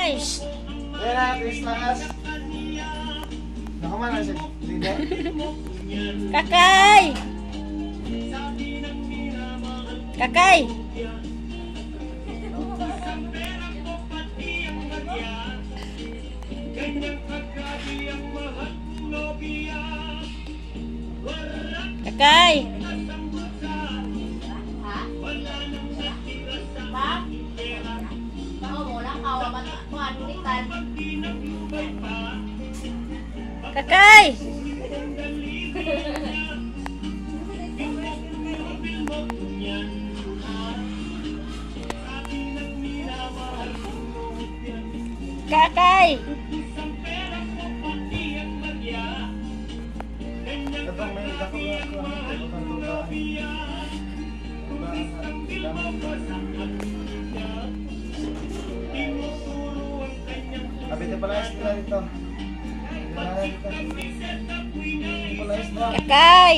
Ay. Ayan na, please lakas. Nakuman na siya. Dide. Kakay! Kakay! Kakay! Kakay! Kakay! Katong may dako nga ako. Katong tuba. Abi te pala isda dito. Pala isda. Kakay!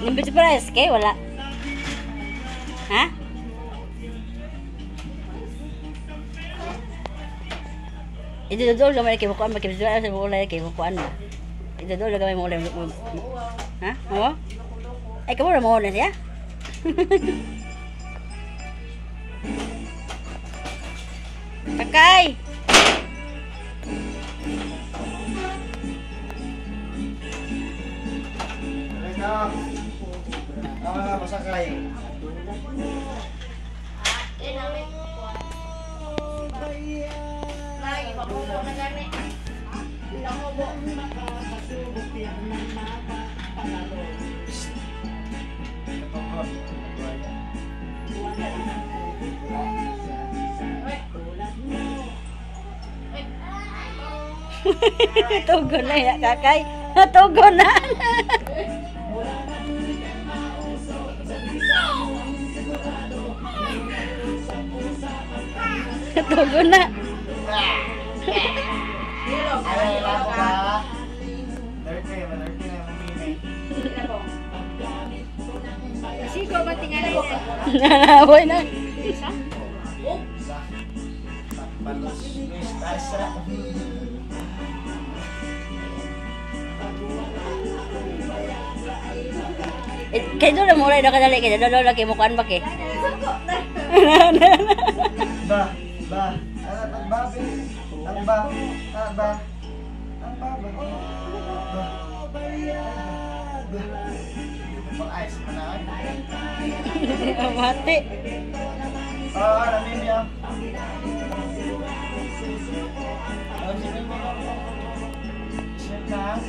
Nindot pala SK wala. Ha? Idudol gamay kay bukuan makibidol sa ulay kay bukuan ba. Idudol gamay mo ulay. Ha? Oo? Ay kamo ra mo na siya. Kakay! Reka. Tama na, masakay. Tugon na ya, kakay. Tugon na. Tugon na. Ay, lako ba? Dirty, dirty na yung mimi. Sigo ba tingali niya? Nanaboy na. Sa. Palos, Luis, tasa. Eh, kay doon na mulay na kadali kay doon na kay mukuan ba kay. Ba, ba, ang ba, ang ba, ang ba, ang ba, ba, ba, ba. Pang ice man na. Mati. Ah, namimi ah. Alam si Mimi. Isip na.